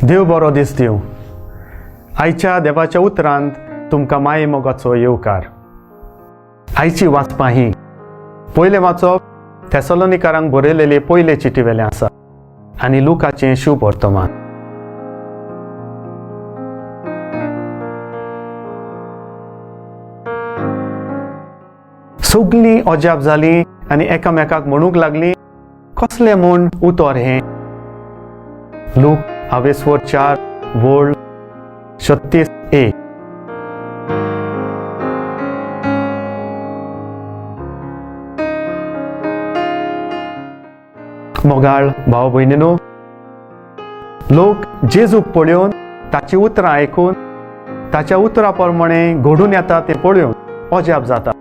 देव बरो दीस दिवं. आयच्या देवाच्या उतरांत तुमकां माये मोगाचो येवकार. आयची वाचपां ही पयलें वाचप थेसलोनिकारांक बरयलेले पयले चिटी वेलें आसा आनी लुकाचें शुभ वर्तमान. सगलीं अजाप जालीं आनी एकामेकाक म्हणूंक लागलीं, कसलें म्हूण उतर हें? लूक आवेस्वर 4 वळ 36a. मोगाळ भाव भयणीनो, लोक जेजूक पळोवन, ताची उतरां आयकून, ताच्या उतरां प्रमाणे घडून येता तें पळोवन अजाप जाता.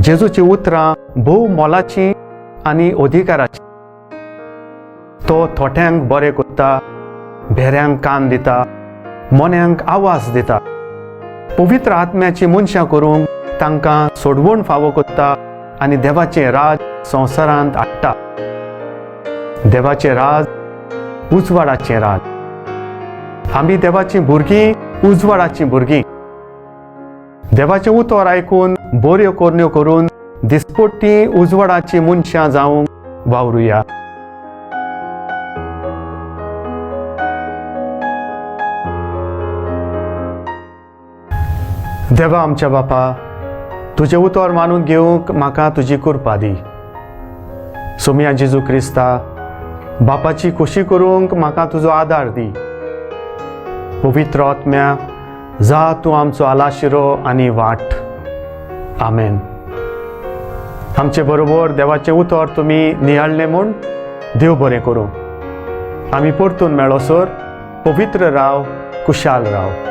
जेजूची उतरां भोव मोलाचीं आनी अधिकाराचीं. तो थोट्यांक बरें करता, भेऱ्यांक कान दिता, मोन्यांक आवाज दिता, पवित्र आत्म्याची मनशां करूंक तांकां सोडवण फावो करता आनी देवाचें राज संवसारांत हाडटा. देवाचें राज उजवाडाचें राज. आमी देवाचीं भुरगीं, उजवाडाचीं भुरगीं. देवाचें उतर आयकून बऱ्यो करण्यो करून दिसपट्टी उजवाडाचीं मनशां जावंक वावरुया. देवा आमच्या बापा, तुजें उतर मानून घेवंक म्हाका तुजी कृपा दी. सोमिया जेजू क्रिस्ता, बापाची खोशी करूंक म्हाका तुजो आदार दी. पवित्र आत्म्या, जा तूं आमचो आलाशिरो आनी वाट. आमेन. आमचे बरोबर देवाचें उतर तुमी नियाळ्ळें म्हूण देव बरें करूं. आमी परतून मेळोसर पवित्र राव, कुशाल राव.